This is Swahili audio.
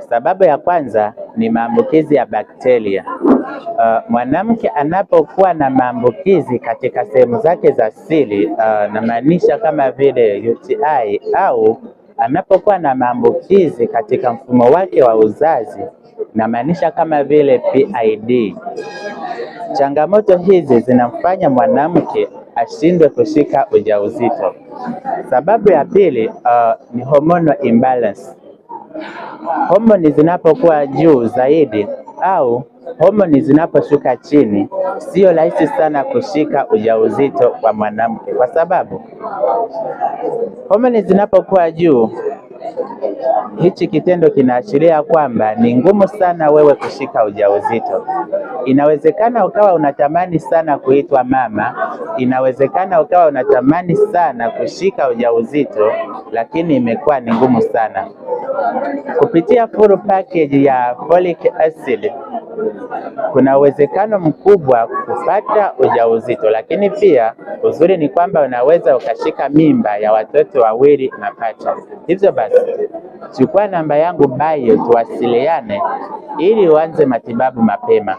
Sababu ya kwanza ni maambukizi ya bakteria. Mwanamke anapokuwa na maambukizi katika sehemu zake za siri, namaanisha kama vile UTI au anapokuwa na maambukizi katika mfumo wake wa uzazi, namaanisha kama vile PID. Changamoto hizi zinamfanya mwanamke ashindwe kushika ujauzito. Sababu ya pili ni hormonal imbalance. Homoni zinapokuwa juu zaidi au homoni zinaposhuka chini, sio rahisi sana kushika ujauzito kwa mwanamke, kwa sababu homoni zinapokuwa juu, hichi kitendo kinaashiria kwamba ni ngumu sana wewe kushika ujauzito. Inawezekana ukawa unatamani sana kuitwa mama, inawezekana ukawa unatamani sana kushika ujauzito, lakini imekuwa ni ngumu sana. Kupitia full package ya folic acid kuna uwezekano mkubwa kupata ujauzito, lakini pia uzuri ni kwamba unaweza ukashika mimba ya watoto wawili mapacha. Hivyo basi, chukua namba yangu bio, tuwasiliane ili uanze matibabu mapema.